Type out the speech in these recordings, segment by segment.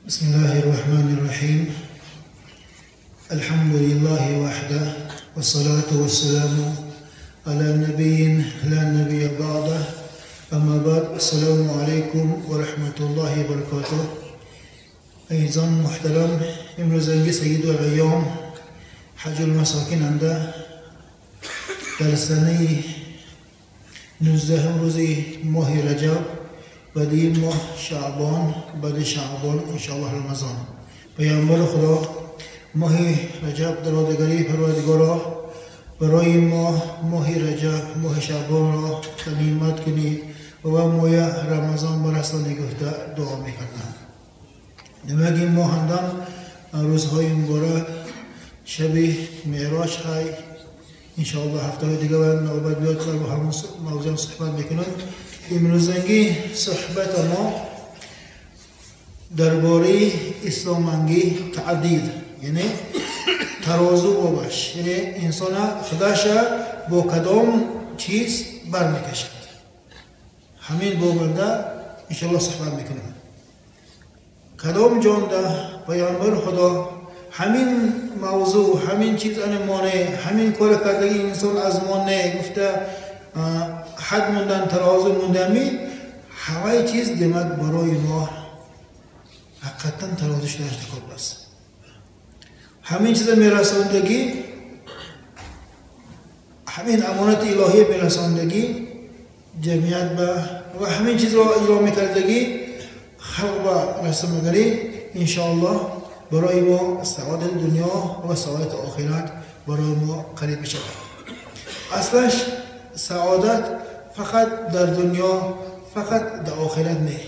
بسم الله الرحمن الرحيم. الحمد لله وحده، والصلاة والسلام على نبي لا نبي بعده. أما بعد، السلام علیکم و رحمة الله و برکاته. عزیزان محترم، امروز سید الایام حج المساکین انده در سنه 19 روز ماه رجب، بعد این ماه شعبان، بعد شعبان انشاءالله رمضان. پیامبر خدا ماه رجب در آدگری پروردگارا برای ما ماه رجب ماه شعبان را غنیمت کنی و ماه رمضان برسانی گفته دعا میکردند. demak این ماه هندم روزهای مبارک شب معراج های انشاءالله هفته های دیگه نوبت بیاد با همون موضوع صحبت میکنم. امروزنگی صحبت ما درباره اسلامانگی تعدیل، یعنی ترازو بابش، یعنی انسان خودش با کدام چیز برمیکشد. همین بابنده انشاءالله صحبت میکنم. کدام جانده پیامبر خدا همین موضوع، همین چیز مانع، همین کار کردگی انسان از مانع گفته حد موندن، ترازو موندن، همه چیز demak برای ما حقیقتا ترازو شده ارتکاب است. همین چیز میرساندگی، همین امانت الهی میرساندگی جمعیت با و همین چیز را اجرا میکردگی خلق با رسمگری انشاءالله برای ما سعادت دنیا و سعادت آخرت برای ما قریب میشود. اصلاش سعادت فقط در دنیا، فقط در آخرت نه.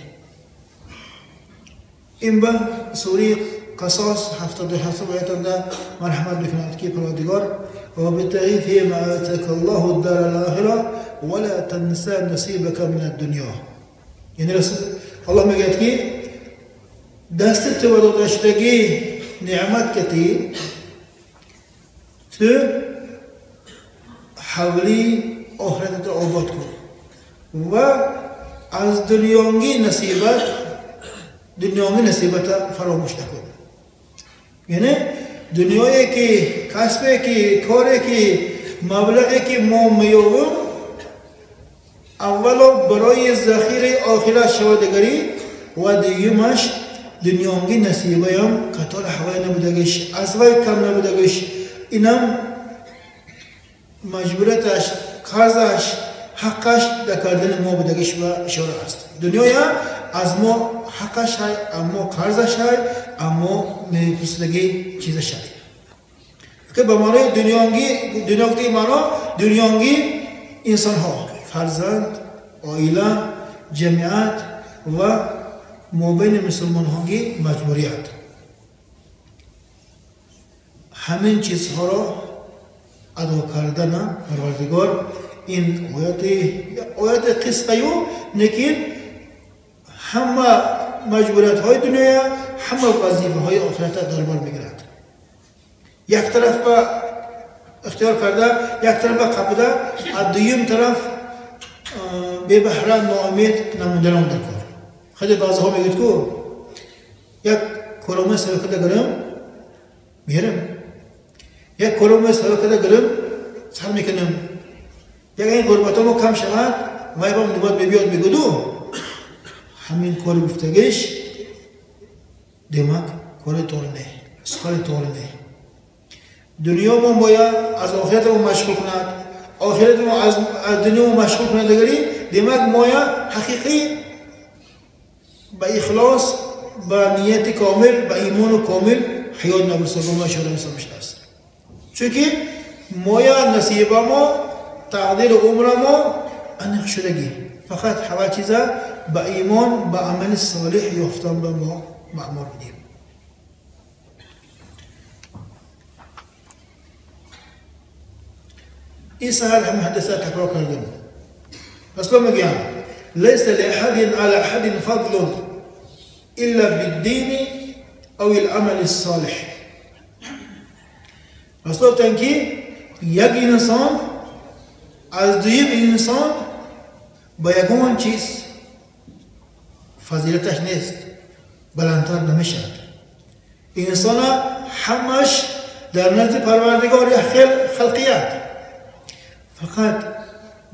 این به سوره قصاص 77 آیت ده مرحمت بکند که پروردگار وابتغ فيما آتاك الله الدار الآخرة ولا تنس نصيبك من الدنيا. یعنی رسول الله میگه که دست تو داده شدگی نعمت کتی تو حولی آخرت آباد کن و از دنیانگی نصیبت، دنیانگی نصیبت فراموش نکن. یعنی دنیایی که کسبی که کاری که مبلغی که ما می‌یابیم اولا برای ذخیره آخرت شودگری و دیمش دنیانگی نصیبه هم قطار هوای نبودگیش، از وی کم نبودگیش، اینم مجبورتش، قرضش، حقش در کردن ما بودگیش و اشاره است. دنیای از ما حقش های، اما قرضش های، اما میپرسیدگی چیزش های. که به معنای دنیانگی، دنیانگی معنا دنیانگی انسان ها، فرزند، عائله، جمعیت و مابین مسلمان هاگی مجبوریت. همین چیزها را ادا کردن پروردگار این آیات، آیات قصه لیکن همه مجبوریت های دنیا، همه وظیفه های آخرت در بر میگیرد. یک طرف با اختیار کرده، یک طرف با قبضه، از دویم طرف بی بهره ناامید نموندن در کار. خیلی بعضی ها میگید که یک کلمه سر کرده گرم میرم، یک کلمه سر کرده گرم سر میکنم، یک این غربت ما کم شود وای بام نوبت بیاد میگدو. همین کار گفتگیش demak کار تورنه، سخن تورنه. دنیا ما باید از آخرت ما مشغول کند، آخرت ما از دنیا ما مشغول کند دیگری demak مایا حقیقی با اخلاص، با نیت کامل، با ایمان کامل حیات نبرسه ما اشاره میشه است. چون مایا نصیب ما تقدیر عمر ما انق شدگی فقط هوا چیزا با ایمان با عمل صالح یافتن به ما معمور بودیم. این سهل هم حدثه تکرار کردم. اصلا میگم ليس لأحد على أحد فضل إلا بالدين أو العمل الصالح. اصلا که یک انسان از دویم انسان با یگان چیز فضیلتش نیست، баландтар намешавад. Инсон ҳамаш дар назди Парвардигор як хел халқият, фақат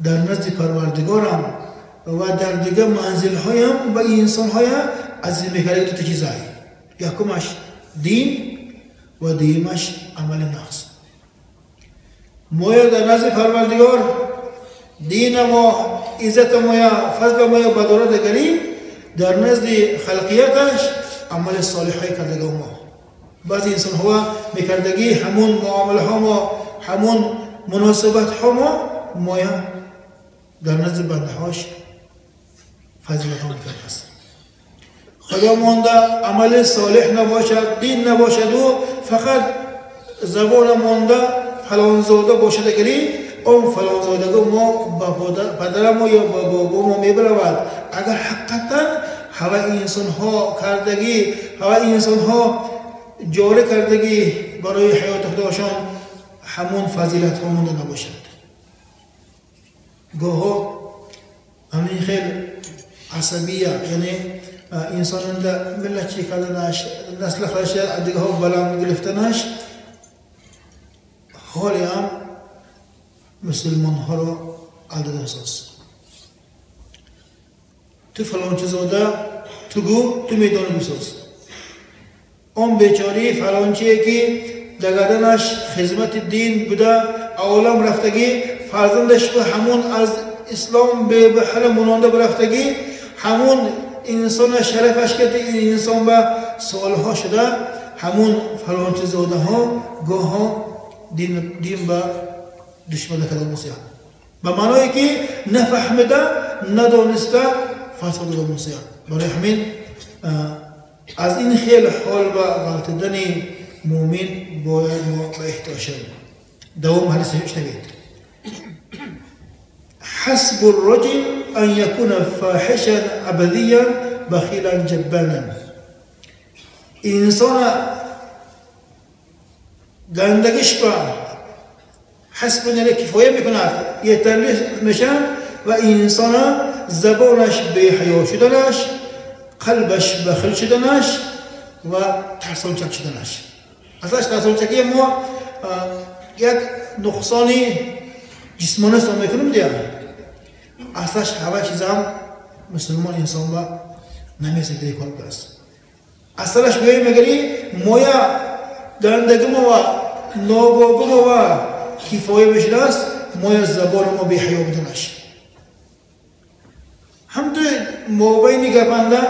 дар назди Парвардигорам ва дар дигар манзилҳоям ба инсонҳоя азиз мекарда дута чизай: якумаш дин ва дуюмаш амали нақс. Моя дар назди Парвардигор дина мо, иззата моя, фазла моя бадора дигарӣ, дар назди халқияташ амали солиҳҳои кардага мо. Баъзе инсонҳо мекардагӣ ҳамун муомилаҳо мо, ҳамун муносибатҳо мо моя дар назди бандаҳош фазилатҳо мекардааст. Худо монда амали солиҳ набошад, дин набошаду фақат забона монда фалонзода бошад, агари он фалонзодаго мо ба падарамо ё ба бобомо мебаравад. Агар ҳақиқатан ҳава инсонҳо кардагӣ, ҳава инсонҳо ҷорӣ кардагӣ барои ҳаёти худошон ҳамон фазилатҳо монда набошад. Гоҳо ҳамин хел асабия, яъне инсонда миллатчӣ карданаш, насли худаш дигарҳо баланд гирифтанаш ҳоле ҳам мусулмонҳоро алдада соз. Ту фалончизода, ту гӯ, ту медонӣ бисоз. Он бечории фалончие ки дар гарданаш хизмати дин буда, олам рафтагӣ, фарзандаш ба ҳамон аз ислом бебаҳра мононда бирафтагӣ, ҳамон инсона шарафаш карда, ин инсон ба суолҳо шуда, ҳамон фалончизодаҳо гоҳо дин ба душмана карда мусият, ба маъное ки нафаҳмида, надониста фатво дода мусият. Барои ҳамин аз ин хел ҳол ба ғалтидани муъмин бояд мо ба эҳтиёт шавем. Давом ҳадис шунавед: حسب الرجل أن يكون فاحشا أبديا بخيلا جبانا. إنسان گندگیش با حسب یعنی کفایه میکند، یه میشن و انسان زبانش بی حیا شدنش، قلبش بخیل شدنش و ترسانچک شدنش. اصلا ترسانچکی ما یک نقصانی جسمانی حساب میکنیم دیگه. اصلا همه چیز هم مسلمان انسان با نمیسه دیگه کار است. اصلش بیایی مگری مویا گندگی ما و نابابی ما و کفایه بشده است، مویا زبان ما بی حیا بدنش. هم تو موبایل گپنده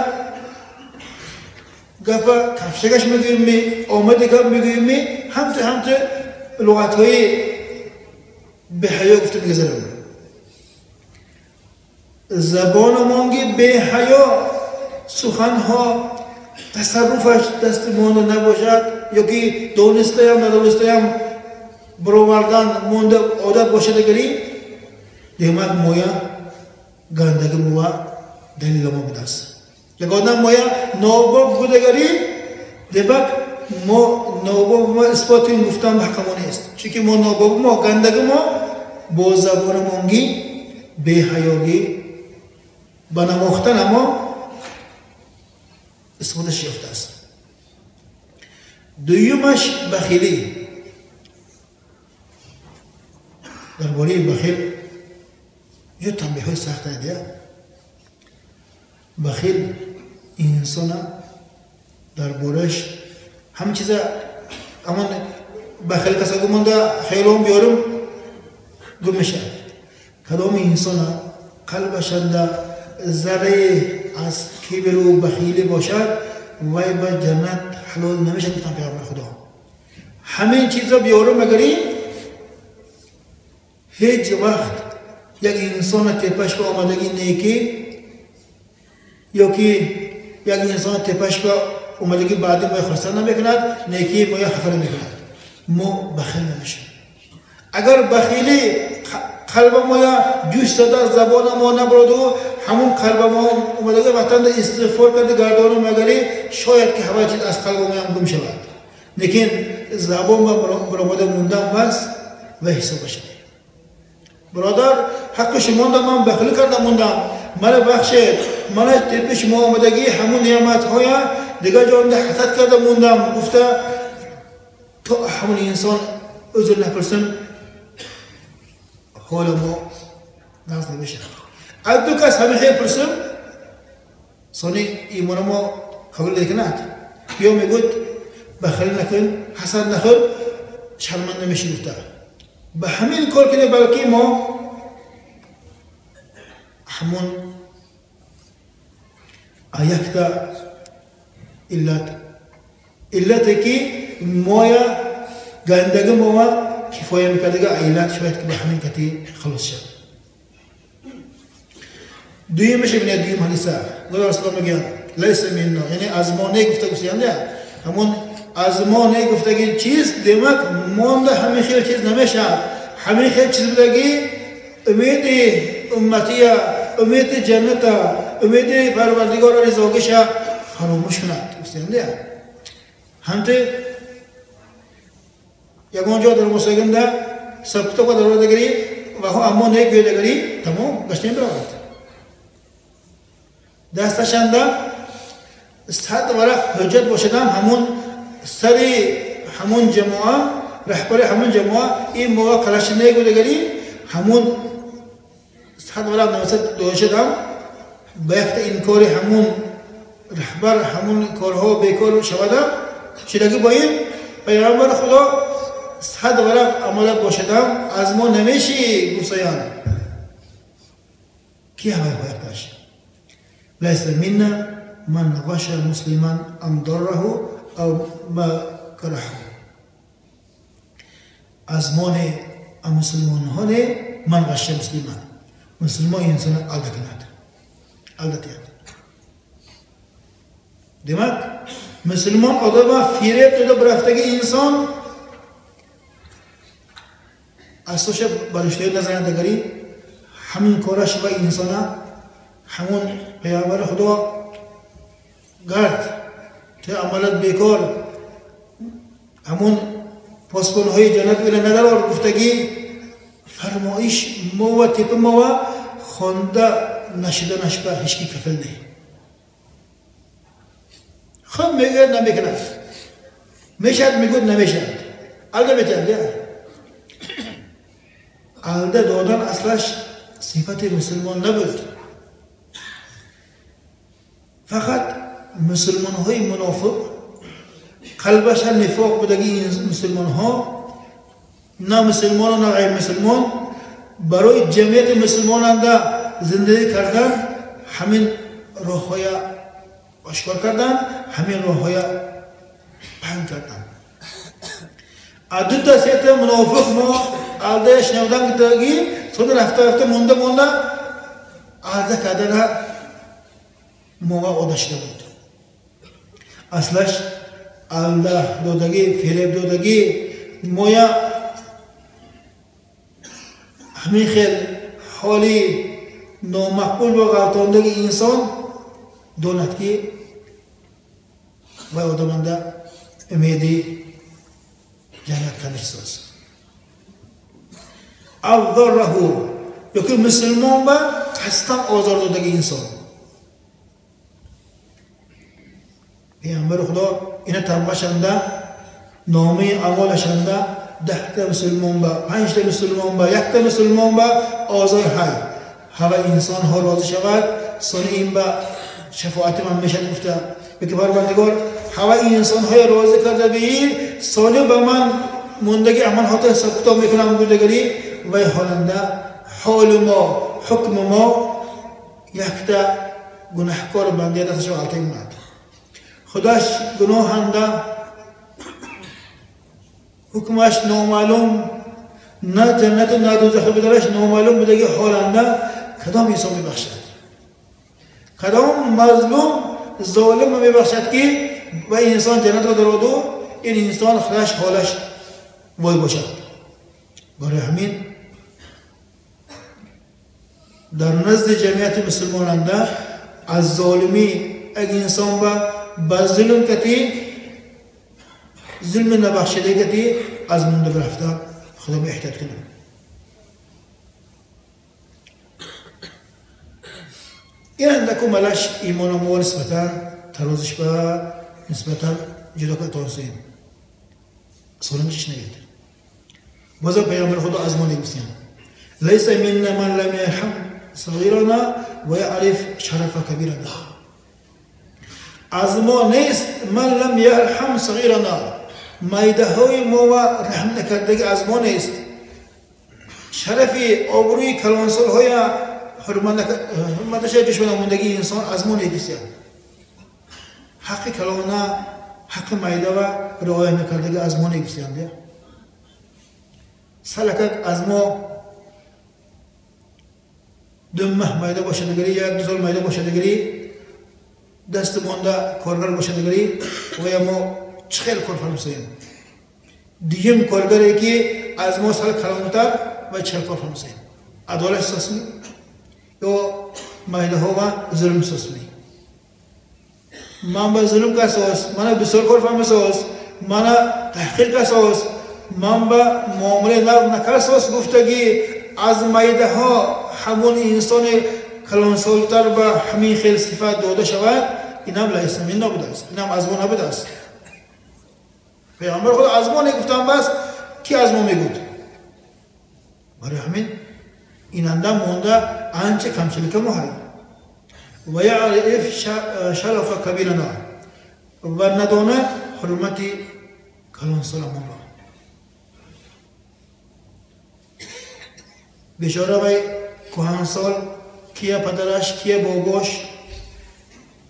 گپ کفشکش میگوییم می، آمد گپ میگوییم می، هم تو لغت های به حیا گفته میگذرم. زبان مانگی به حیا سخنها تصرفش دست مانده نباشد، یا که دانسته هم ندانسته هم برآوردن مانده عادت باشد اگری، دیمک مایا گندگی موا دلیل ما بوده است. یک آدم مایا ناباب بوده اگری، دیمک ما ناباب ما اثبات این گفتن حق ما نیست، چون که ما ناباب ما گندگی ما با زبان مانگی بی حیاگی به نواختن ما استفاده یافته است. دویمش بخیلی. درباره بخیل یه تنبیه های سخت دیگه. بخیل انسان دربارش همه چیز اما بخیل کسا گمانده خیلی بیارم گم میشه. کدام انسان قلبش ذره از کبر و بخیلی باشد وای به جنت حلال نمیشه. گفتن پیامبر خدا همین چیز را بیارم مگری هیچ وقت یک انسان تپش به آمدگی نیکی یا که یک انسان تپش به آمدگی بعدی ما خواستن نمیکند، نیکی ما خفر نمیکند، ما بخیل نمیشیم. اگر بخیلی قلب ما جوش زده زبان ما نبرد و همون قلب ما اومده وطن استغفار کرده گردان مگری شاید که همه چیز از قلب ما هم گم شود، لیکن زبان ما برآمده موندن بس و حساب شد. برادر حق شما من بخیل کردم موندم، من بخشید، من تپه شما آمدگی همون نعمت های دیگه جانده حسد کرده موندم گفته تا همون انسان عذر نپرسم حال ما نزد نمیشه. از دو کس همه خیر پرسم ثانی ایمان ما قبول نکند. یا میگوید بخیل نکن، حسد نخور، شرمنده میشی گفته. به همین کار کنه بلکه ما همون ایکتا علت که مایا گندگی ما کفایه میکردگه علت شاید که به همین کتی خلاص شد. دویمش ببینید، دویم حدیثه گفت رسول الله میگن لیس منا، یعنی از ما نگفته گفتن همون از ما نگفتگی چیز demak مانده همه خیلی چیز نمیشه. همه خیلی چیز بودگی امید امتیه، امید جنت، امید پروردگار رضاگش فراموش کند گفتن. همته یگان جا در مسلمان سب کتاب در دگری و ها اما نگوی تمام گشتیم برآورد. دستشنده صد ورق حجت باشدم همون سری همون جماعه رهبر همون جماعه این موقع کلش نگو دگری همون صد ورق نوست دوشدم به یک انکار همون رهبر همون کارها بیکار شودم چیزی باید پیغمبر خدا صد ورق عملت باشدم از ما نمیشی گفسیان کی هوای باید باشه. لیس منا من غش مسلما ام ضره او ما کرهه. از ما مسلمان ها من غش مسلمان، مسلمان انسان aldatadi, aldatyapti. Demak, musulmon odamga firib deb bir haftagi inson asosan barishtoy nazarida hamin korash va insona hamun payg'ambar Xudo gard te amalat bekor hamun posbonهای jannat bilan nador guftagi farmoyish mo va tepa mo va xonda nashida nashba hech kim kafil ne. خب میگه نمیکنه، میشد میگوید نمیشد، الده میتند. الده دادن اصلش صفت مسلمان نبود. فقط مسلمان های منافق قلبش نفاق بودگی مسلمان ها نه مسلمان و نه غیر مسلمان برای جمعیت مسلمان زندگی کردن همین راه های آشکار کردن، همین راه های پهن کردن. از دو تا سه تا منافق ما الده شنودن گفتگی صد رفته رفته مونده مونده الده کردن موقع عادت شده بود. اصلش الده دادگی فریب دادگی مایا همین خیل حالی نامقبول و غلطاندگی انسان داند که و آدمانده امیدی جنت کنش ساز. او ضره یکی مسلمان با قصدن آزار دادگی انسان. پیامبر خدا اینا تمغشنده نامه اعمالشنده 10 تا مسلمان با 5 تا مسلمان با 1 تا مسلمان با آزار های هوا انسان ها راضی شود سال این با شفاعت من میشد گفته که پروردگار هوا انسان های راضی کرده بی سال به من مندگی عمل ها حساب کتاب میکنم بودگری و حالنده حال ما حکم ما یک تا گناهکار بنده دستش غلطی می‌کند. خداش گناهنده حکمش نامعلوم نه جنت و نه دوزخ بدرش نامعلوم بودگی حالنده کدام انسان میبخشد، کدام مظلوم ظالم میبخشد که و انسان جنت را درآورد این انسان خودش حالش وای باشد. برای همین در نزد جمعیت مسلمانانده از ظالمی اگه انسان با ظلم کتی ظلم نبخشیده کتی از مونده رفته خدا می احتیاط کنیم. این اندکو ملش ایمان و مو نسبتا ترازش به нисбатан ҷудо кардем. Солимиш нагирд. Боз Паёмбари Худо аз мо мегӯянд: ليس منا من لم يرحم صغيرنا ويعرف شرف كبيرنا. از мо нест من لم يرحم صغيرنا, майдаҳои мо ва раҳм накардагӣ аз мо нест. Шарафи обрӯи калонсолҳоя ҳурматаша ҷӯшонамондагии инсон аз мо нест. Ҳаққи калона, ҳаққи майдава риоя накардагӣ аз мо нест. Салакак аз мо 2 моҳ майда бошадигари, 1-2 сол майда бошадигари, дасти монда коргар бошадигари, вая мо чӣ хел кор фармусоем? Дуюм коргаре ки аз мо сал калонтар ва чӣ хел кор фармусоем? Адолат сосми ё майдаҳова зулм сосми? Ман ба зулм касос, мана бисёр кор фармусос, мана таҳқир касос, ман ба муомилаи нав накарсос гуфтагӣ аз майдаҳо ҳамон инсони калонсолтар ба ҳамин хел сифат дода шавад, инам лайса минна будааст, инам аз мо набудааст. Паёмбари Худо аз мо негуфтам, бас ки аз мо мегуфт? Барои ҳамин инанда монда анча камчилика мо ҳаст. Ва яъриф шарафа кабирана, ва надонад ҳурмати калонсоламонро. Бечора вай кӯҳансол, кия падараш, кия бобош,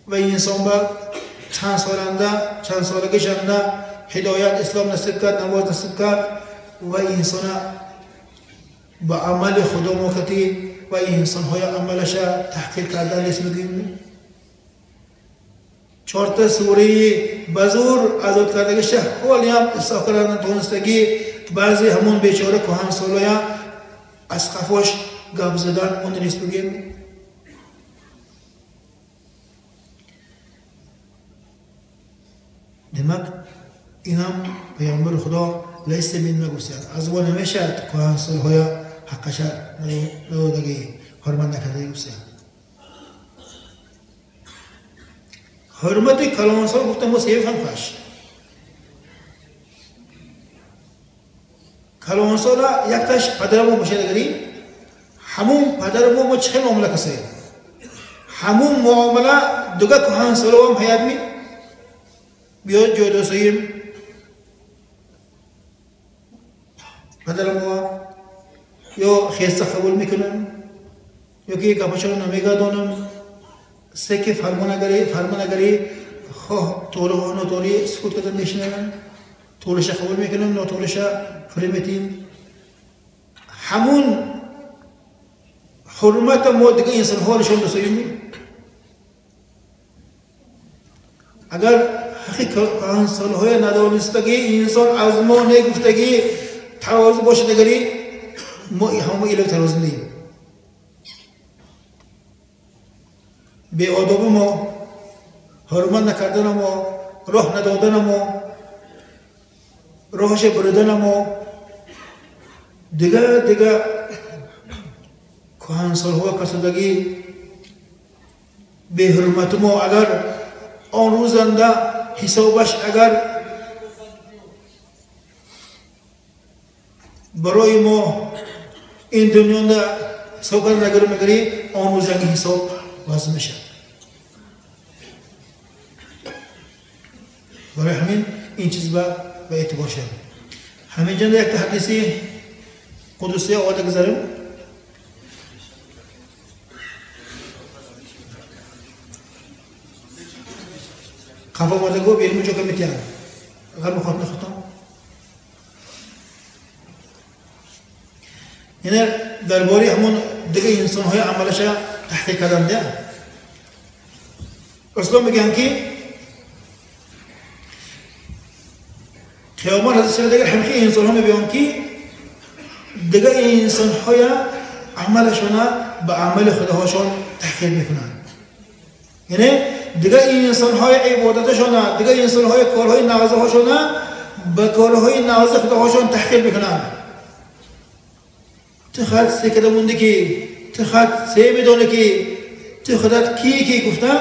ва инсон ба чанд соланда, чанд солагишанда ҳидоят, ислом насиб кард, намоз насиб кард, ва инсона ба амали худо мокатӣ ва инсонҳои амалаша таҳқир кардан нест мегӯем. 4 сураи ба зур азод кардагиша ҳолиам ислоҳ кардан натонистагӣ баъзе ҳамон бечора кӯҳансолоя аз қафош гап задан он нест мегӯем. Демак инам Паёмбари Худо лайса минна гуфтанд, аз мо намешавад кӯҳансолҳоя ҳаққаша надодагӣ, ҳурмат накардагӣ гуфтанд. Ҳурмати калонсол гуфта мо сев ҳам хаш. Калонсола якташ падарамо бошадагари, ҳамун падарамо мо чӣ хел муомила касем? Ҳамун муомила дуга кӯҳансолоам ҳаят ми? Биё ҷой досоим падарамо ё хеста қабул мекунам, ё ки гапашонро намегардонам, се ки фармонагарӣ хоҳ толи хоҳ нотолӣ сукут карда мешинавам, толиша қабул мекунам, нотолиша фурӣ метиҳем. Ҳамун ҳурмата мо дига инсонҳо нишон досоим. Агар ҳаққи кӯҳансолҳоя надонистагӣ инсон аз мо негуфтагӣ тарозу бошадагарӣ, мо ҳама илои тарозу неем. Беодоби мо, ҳурмат накардана мо, роҳ надодана мо, роҳаша буридана мо, дига дига кӯҳансолҳо касодагӣ беҳурмати мо агар он рӯзанда ҳисобаш агар барои мо ин дунёнда ҳисоб карда нагарӣ мегарӣ, он рӯзанги ҳисоб вазн мешавад. Барои ҳамин ин чиз ба эътибор шавад. Ҳамин ҷанда якта ҳадиси қудусия оварда гузарем. Қафо омадагӯ берун ҷока метиҳанд. Агар мехоҳад нахотам. Яъне дар бораи ҳамон дига инсонҳои амалаша таҳқиқ карданда Ислом мегӯянд ки қиёмат ҳазрат шавад, агар ҳамихи инсонҳо мебиёнд ки дига инсонҳоя амалашона ба амали худоҳошон таҳқир мекунанд. Яъне дига инсонҳои ибодаташона, дига инсонҳои корҳои нағзаҳошона ба корҳои нағзи худоҳошон таҳқир мекунанд. Ту хат се када монди ки, ту хат се медони ки, ту худат ки ки гуфта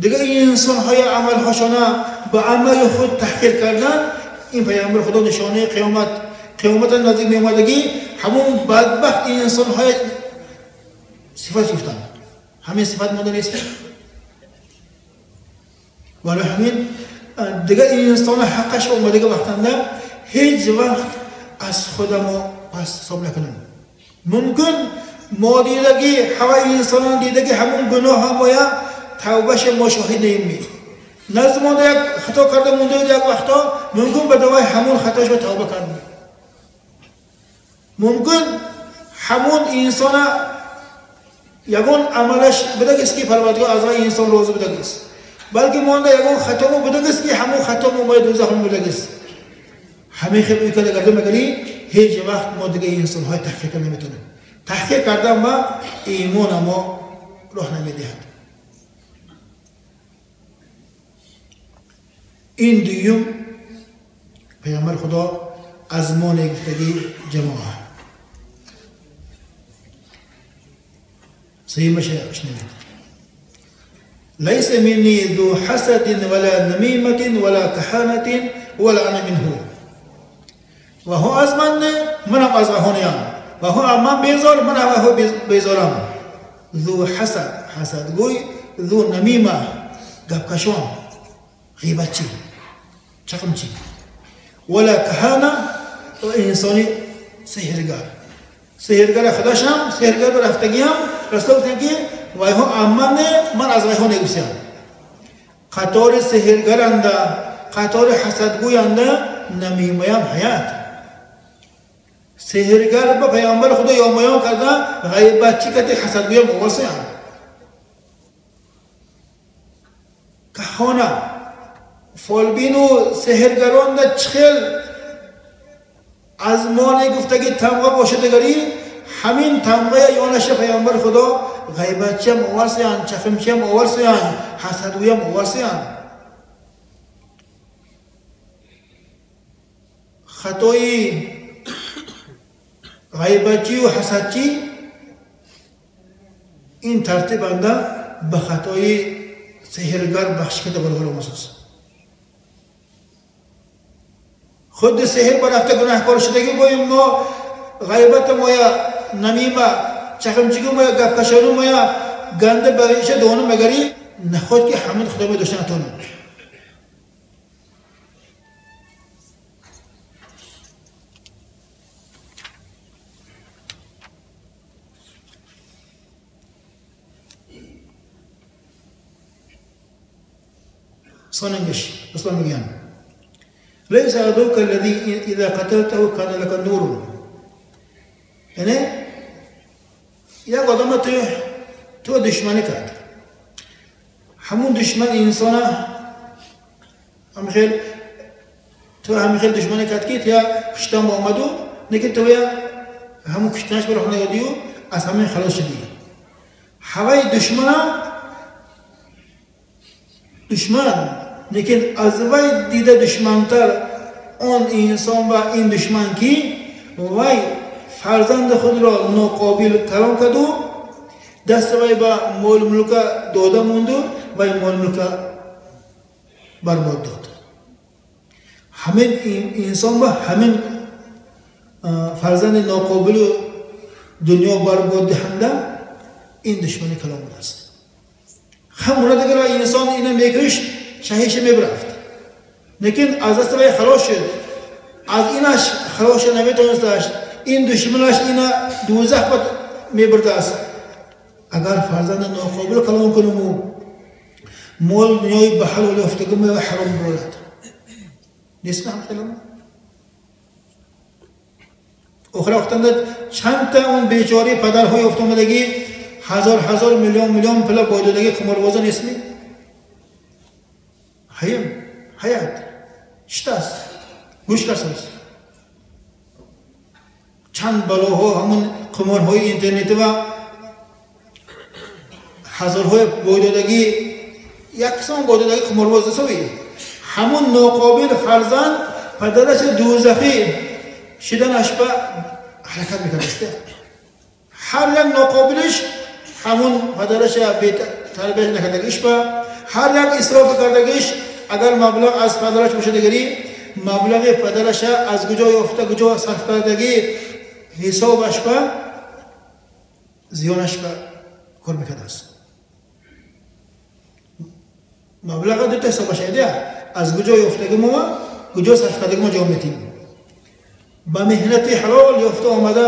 دیگه انسان های عمل هاشانه به عمل خود تحقیر کردن، این پیامبر خدا نشانه قیامت، قیامت نزدیک می آمدگی همون بدبخت انسان های صفت گفتن، همین صفت مونده نیست. ولی همین دیگه انسان حقش اومدگی وقتنده هیچ وقت از خودمو پس حساب نکنم. ممکن ما دیدگی هوای انسان دیدگی همون گناه هم توبهش ما شاهد نیم. نزد مونده یک خطا کرده مونده یک وقتا ممکن به دوای همون خطاش به توبه کرده. ممکن همون انسان یگون عملش بدگیست که پروردگار از انسان روز بدگیست، بلکه مونده یگون خطا بدگیست که همون خطا ما دوزخ بدگیست. همه خیلی کار کرده مگری هیچ وقت ما دیگه انسان های تحقیق نمیتونیم. تحقیق کردن ما ایمان ما راه نمیدهد. این دوم پیامبر خدا از ما نگفتگی جماعه صحیح مشه اشنوید. ليس مني ذو حسد ولا نميمة ولا كهانة ولا أنا منه. و هو از من نه، منم از وهونیم. و هو من بیزار، منم هو بیزارم. ذو حسد، حسدگوی، ذو نمیمه، گپکشان، غیبتچی، چقمچی، ولا کهانه و انسانی سحرگر. سحرگر خودشم، سحرگر رفتگیم، رسول گفتن که وای هو من نه، من از وای هو نگوسیم. قطار سحرگرنده، قطار حسدگوینده، نمیمه حیات. سحرگر با پیامبر خدا یامیام کرده، غیبتچی کتی حسدگویم آورسیان. کهانه فالبین و سحرگران ده چخل از ما گفتگی تمغه باشه دگری، همین تمغه یانش پیامبر خدا غیبتچی هم آورسیان، چخمچی هم آورسیان، حسدگویم آورسیان. خطای غیبتچی و حسدچی این ترتیب انده به خطای سحرگر بخش کرده برابر مساس. خود سحر بر رفته گناهکار شدگی گوییم ما غیبت ما یا نمیمه چخمچگی ما یا گپکشانو ما یا گنده بریشه دانو مگری نخود که همین خدا می داشته نتانم. صنعش اصلا میگن ليس عدوك الذي اذا قتلته كان لك نور. یعنی یک آدم تو دشمنی کرد، همون دشمن انسان هم خیلی تو هم خیلی دشمنی کرد که یا کشتم آمدو نکه تو یا همون کشتنش برای خونه یادیو از همین خلاص شدی. هوای دشمن دشمن لیکن از وی دیده دشمنتر آن انسان و این دشمن کی وی فرزند خود را ناقابل کلام کرد و دست وی به مال ملک داده موند و وی مال ملک برباد داد. همین انسان و همین فرزند ناقابل دنیا برباد دهنده این دشمن کلام بوده است. همون دیگر انسان اینو میکشت شهیش میبرفت، لیکن از دست وی خلاص شد، از اینش خلاص نمیتونست، این دشمنش اینا دوزخ میبرده است. اگر فرزند ناقابل کلام کنم و مال دنیای به حلال یافتگی و حرام برد نیست هم خیلی آخر وقتند چند تا اون بیچاره پدرهای افتادگی هزار هزار میلیون میلیون پول بایدادگی قماربازان نیست می حیم حیات شتاست گوش کساست چند بلاها همون قمارهای اینترنتی و هزارهای بایدادگی یکسان بایدادگی قمارباز سوی همون ناقابل فرزند پدرش دوزخی شدنش به حرکت میکرد. هر یک ناقابلش همون پدرش تربیت نکردگیش به Ҳар як исроф кардагиш агар маблағ аз падараш бошад, дигари маблағи падараша аз куҷо ёфта, куҷо сарф кардагӣ ҳисобаш ба зиёнаш ба кор мекардааст. Маблаға дута ҳисобаш айдия, аз куҷо ёфтаги мо куҷо сарф кардаги мо ҷавоб метиҳем. Ба меҳнати ҳалол ёфта омада,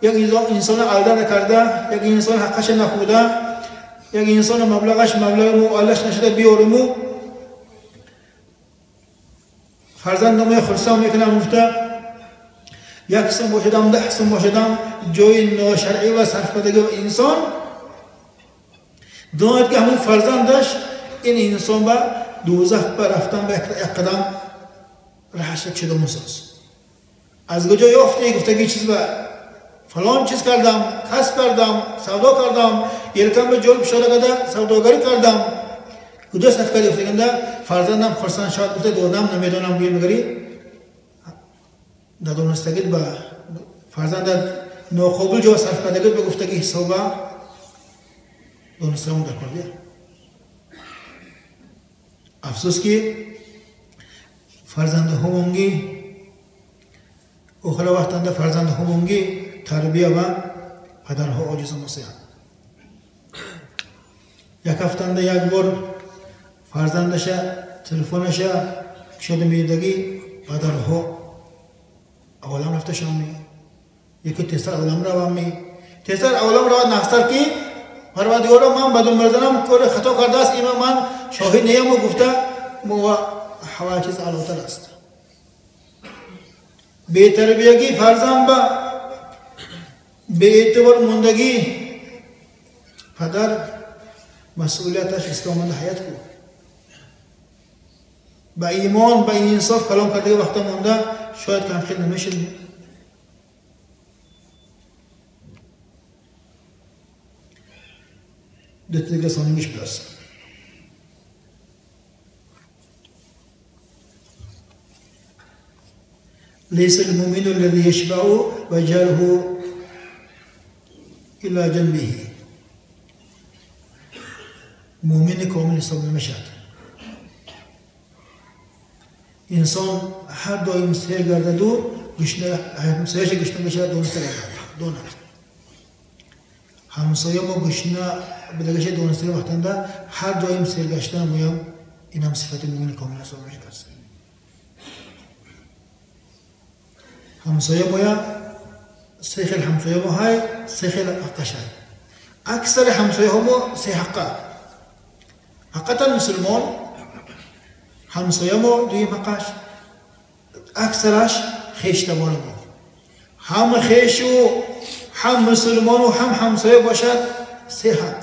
як инсона алда накарда, як инсон ҳаққаша нахӯрда, як инсона маблағаш маблағи муаллаш нашуда биёриму фарзандамоя хурсанд мекунам гуфта, як сум бошадам, 10 сум бошадам, ҷои ношаръӣ ва сарф кардаги инсон донад ки ҳамун фарзандаш ин инсон ба дӯзах ба рафтан ба як қадам раҳаша кушода мусоз. Аз куҷо ёфте гуфтаги чиз ба фалон чиз кардам, касб кардам, савдо кардам, елкам ба ҷол кушода карда савдогарӣ кардам, куҷо сарф карди гуфтаганда фарзандам хурсанд шавад гуфта додам, намедонам гӯё мегари надонистагит ба фарзандат ноқобил ҷо сарф кардагит ба гуфтаги ҳисоба донистамон дар кор бия. Афсӯс ки фарзандаҳомонги охира вақтанда фарзандаҳомонги тарбия ва падарҳо оҷиза мосиянд. Як ҳафтанда як бор фарзандаша телефонаша кушода медидагӣ падарҳо аввалам рафташон ми, яке тезтар аввалам равам ми, тезтар аввалам равад нахстар ки Парвардигоро ман ба дунбарзанам кори хато кардааст, има ман шоҳид неяму гуфта мо ҳава чиз аълотар аст. Бетарбиягӣ фарзанд ба беэътибор мондагӣ падар масъулияташ исломанда ҳаят ку. Ба имон ба инсоф калом кардаги вақта монда шояд камхел намешид. Дутига сонигиш будааст. ليس المؤمن الذي يشبع وجاره إلى جنبه. مؤمن کامل حساب نمیشد. انسان هر دائم سیر گردد و همسایه‌اش گشنه بشود دانسته گردد داند. همسایه ما گشنه بدگشه دانسته وقتنده هر دائم سیر گشتن مویم این هم صفت مؤمن کامل حساب نمیشد. همسایه مویا سه خیل همسایه ما های سه خیل حقش های. اکثر همسایه ما سه حقه. حقیقتا مسلمان همسایه ما دویم حقش اکثرش خویشتوان ما، هم خویش و هم مسلمان و هم همسایه باشد سه حق.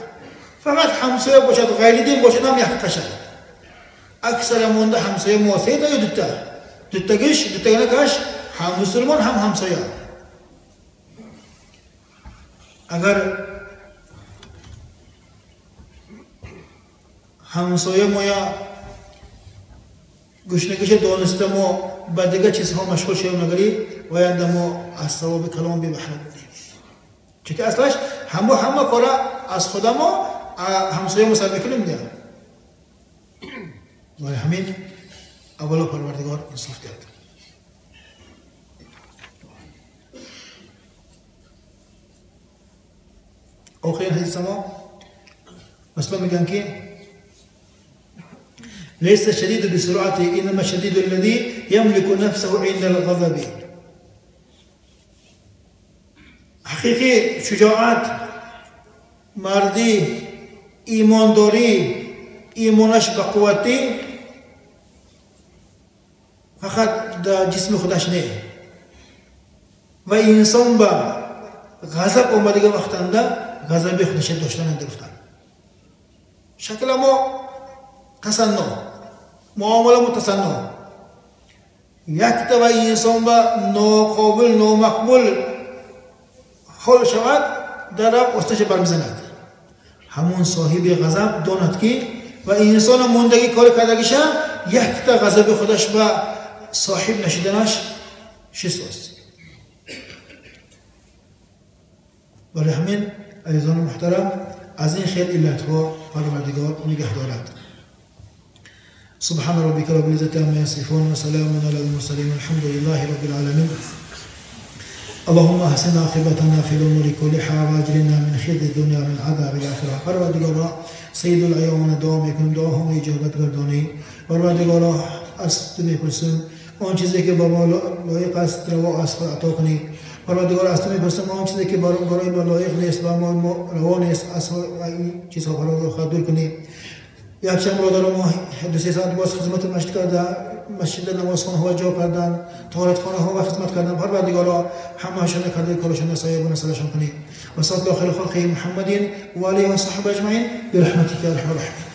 فقط همسایه باشد غیر دین باشد هم یک حقش. اکثر مونده همسایه ما سه تا یا دوتا، دوتاگش دوتاگنکش هم مسلمان هم همسایه. اگر همسایه ما یا گشنگیش دانسته ما به دیگه چیزها مشغول شویم نگری و ما از ثواب کلام بی بهره بودیم. چون اصلش همه کارا از خدا ما همسایه ما سر میکنیم دیگه. برای همین اولا پروردگار انصاف کرد. آخرین حدیث ما مثلا میگن که ليس الشديد بسرعته إنما الشديد الذي يملك نفسه عند الغضب. حقیقی شجاعت، مردی، ایمانداری، ایمانش به قوتی فقط در جسم خودش نه و انسان با غضب آمدگی وقتنده غضب خودش داشتن گرفتن. شکل ما تصنع، معامله ما تصنع. یک تا انسان با ناقابل نامقبول حال شود در رب استش برمیزند. همون صاحب غضب داند که و انسان ماندگی کار کردگیشه یک تا غضب خودش با صاحب نشدنش شست است. برای همین عزیزان محترم از این خیلی علتها پروردگار نگه دارد. سبحان ربك رب العزة عما يصفون وسلام على المرسلين الحمد لله رب العالمين. اللهم احسن عاقبتنا في الامور كلها واجرنا من خزي الدنيا من عذاب الاخره. پروردگارا سید العیان دعا میکنیم، دعاها اجابت گردانی. پروردگارا از تو میپرسم آن چیزی که با ما لایق است روا است عطا کنی. پروردگار از تو میپرسم آن چیزی که برای ما لایق نیست و ما روا نیست از این چیزها پروردگار دور کنی. یک چند برادر ما 2-3 ساعت باز خدمت مسجد کرده، مسجد نمازخانه ها جا کردن، طهارتخانه ها و خدمت کردن. پروردگارا همه‌شان کرده کارشان صاحب نصرشان کنی. و صلی الله خیر خلق محمد و علیه و صحبه اجمعین برحمتک یا ارحم الراحمین.